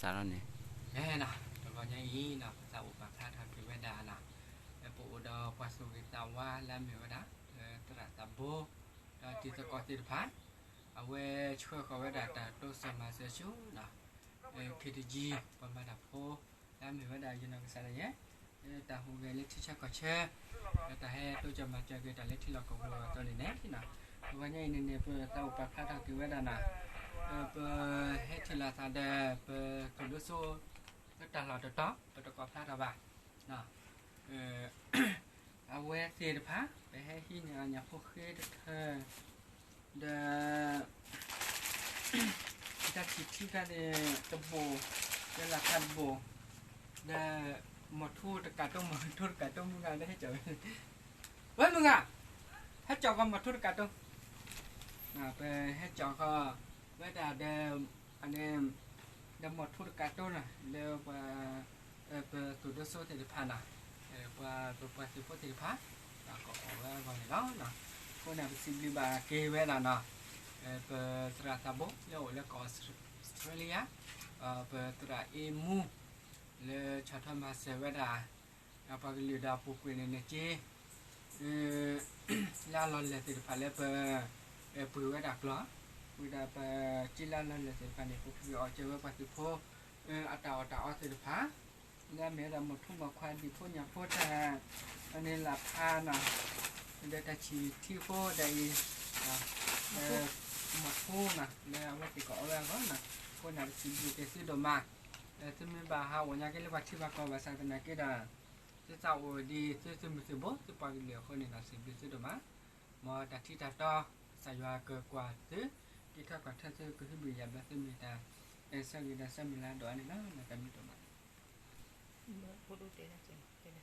သးလီၤန့ၣ်, တဂီၤညါအံၤနီၤ ပသးအိၣ်ပာ်ဖျါထီၣ်က့ၤဝဲဒၣ်နီၤ, ပအိၣ်ဒီးပှၤသူၣ်ဂ့ၤသးဝါလၢအမ့ၢ်ဝဲဒၣ် သရၣ်သးဘိ ဒီးတံၤသကိးသ့ၣ်တဖၣ်, အဝဲဆှၢဃီၤဝဲဒၣ်တၢ်တိစၢၤမၤစၢၤဆူနီၤ ခ့တယံၤ ပှၤမၤတၢ်ဖိ လၢအမ့ၢ်ဝဲဒၣ်ယနီၢ်ကစၢ်ဒၣ်ယဲ တၢ်ဟူးဂဲၤလၢထံဆၢကီၢ်ဆၢ, ဒီးတၢ်ဟဲတိစၢၤမၤစၢၤက့ၤတၢ်လၢထံလီၢ်ကီၢ်ပူၤအသိးန့ၣ်န့ၣ်, တဂီၤညါအံၤန့ၣ်န့ၣ် ပသးအိၣ်ပာ်ဖျါထီၣ်က့ၤဝဲဒၣ်နီၤ, ပဟဲထံၣ်လိာ်သးဒီး ပသူၣ်ဒိၣ်စိ လၢတၢ်လီၢ်တတီၤ ပတကိးဖျါထီၣ်ဘၣ် အဝဲသ့ၣ်တဖၣ် ပဟဲဟံးန့ၢ်အီၤညၣ်ဖိဃ့တထၢ ဒီး တၢ်ထံၣ်ထံတၢ်န့ၣ်တဘိၣ်, ဒီးလၢ်ခါတဘိၣ်, ဒီး မီၢ်ထူတကးတိၢ် မီၢ်ထူတကးတိၢ်မုၢ်ဂၤလၢဟဲကၠီၣ်ဝဲ, ဝဲမုၢ်ဂၤ, ဟဲကၠီၣ်ဃီမီၢ်ထူတကးတိၢ်, ပဟဲကၠီၣ်ဃီ ဝဲဒၣ်ဒီး အန့ၣ် ဒီးမီၢ်ထူတကးတိၢ်နီၤ လၢပှၤ ပသူၣ်ဒိၣ်စိသ့ၣ်တဖၣ်နီၤ, ပှၤ ပပှၤသုးဖိသ့ၣ်တဖၣ် ဒီးကအီၣ်ဝဲအဂီၢ်န့ၣ်လီၤ. အဃိန့ၣ်ပစံးဘျုးဘၣ်က့ၤဝဲဒၣ်နီၤ, ပသရၣ်သးဘိလၢအိၣ်လၢကီၢ်အီစထြ့လယါ, ပသရၣ်အ့မူ လၢဆီၣ်ထွဲမၤစၢၤဝဲဒၣ် ပှၤကလုာ်ဒီးပူၤကွံာ်န့ၣ်န့ၣ်က့ လၢအလီၢ်လၢ်သ့ၣ်တဖၣ်လၢပ ပှ့ၤဝဲဒၣ်ကျိာ်, ဝံၤဒီးပစံးလၢအလီၢ်လၢ်သ့ၣ်တဖၣ်န့ၣ် ပကဂံၢ်အီၣ်စၢၤဝဲပှၤသုးဖိ အတၢ်အီၣ်တၢ်အီသ့ၣ်တဖၣ်, လၢအမ့ၢ်ဝဲဒၣ်မီၢ်ထူမီၢ်ခွါဒံၣ်ဖိညၣ်ဖိတၢ် အန့ၣ်လၢ်ဖးနီၤ, ဒီးတၢ်ဆံၣ်ထံဖိဒီးအံၤ လၢ မီၢ်ထူနီၤ လၢအဝဲသ့ၣ်ကအီၣ်ဝဲအဂီၢ်နီၤ, အဃိန့ၣ်ပစံးဘျုးက့ၤသုဒိၣ်မး, သုမ့ၢ်ဘၣ်ဟးအိၣ်ညါက့လၢပှၤထံပှၤကီၢ်ဘၣ်ဆၣ်သနာ်က့ဒီး သုသးအိၣ်ဒ်သုသုးမုၢ်သုးဘိ သုပှၤကလုာ်အဃိန့ၣ်ဒီး စံးဘျုးသုဒိၣ်မး, မ်တၢ်ထံတၢ်တီ ကစၢ်ယွၤကကွၢ်သု, က့ၤထီၣ်ကွၢ်ထွဲသု ကဟုဘံၣ်ယၤဘျါသုမ့ၢ်တၢ် ဆၢဂ့ၤဒီးဆၢမုၢ်လၢ်ဒိၣ်အါန့ၣ်လီၤ. တၢ်ဘျုးဒိၣ်မး, ဖိဒိၣ်တဲဒၣ်ကဲ